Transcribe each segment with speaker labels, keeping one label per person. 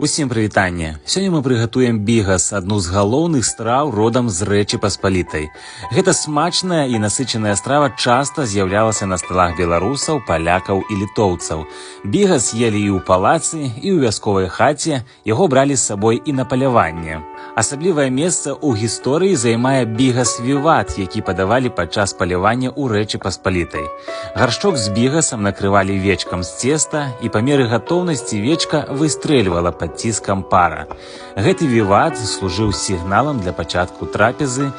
Speaker 1: Усім прывітанне. Сёння мы прыгатуем бігас, адну з галоўных страў родам з Рэчы Паспалітай. Гэта смачная і насычаная страва часта з'яўлялася на сталах беларусаў, палякаў і літоўцаў. Бігас елі і ў палацы, і ў вясковай хаце, яго бралі з сабой і на паляванне. Асаблівае месца ў гісторыі займае бігас-віват, які падавалі падчас палявання ў Рэчы Паспалітай. Гаршчок з бігасам накрывалі вечкам з цеста, і па меры гатоўнасці вечка выстрэльвала пад ціскам пара. Гэты віват служыў сігналам для пачатку трапезы,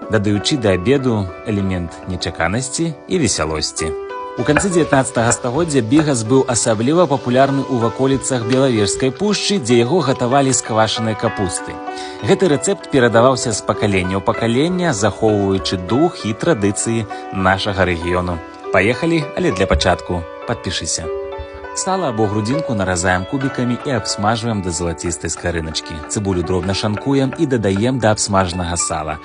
Speaker 1: дадаючы да абеду элемент нечаканасці і весялосці. У канцы 19 стагоддзя бігас быў асабліва папулярны ў ваколіцах Белавежскай пушчы, дзе яго гатавалі з квашанай капусты. Гэты рэцэпт перадаваўся з пакалення ў пакаленне, захоўваючы дух і традыцыі нашага рэгіёну. Паехалі, але для пачатку падпішыся. Сала або грудзінку наразаем кубікамі і абсмажваем да залацістай скарыначкі. Цыбулю дробна шанкуем і дадаем да абсмажанага сала.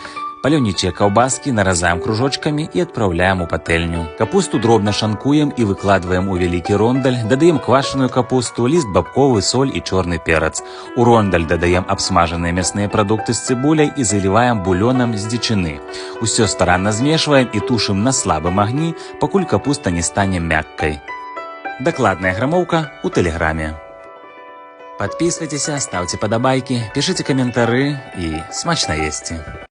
Speaker 1: Паляўнічыя каўбаскі наразаем кружочкамі і адпраўляем у патэльню. Капусту дробна шанкуем і выкладваем у вялікі рондаль, дадаем квашаную капусту, ліст бабковы, соль і чорны перац. У рондаль дадаем абсмажаныя мясныя прадукты з цыбуляй і заліваем булёнам з дзічыны. Усё старанна змешваем і тушым на слабым агні, пакуль капуста не стане мяккай. Дакладная грамоўка ў тэлеграме. Падпісвайцеся, стаўце падабайкі, пішыце каментары і смачна есці.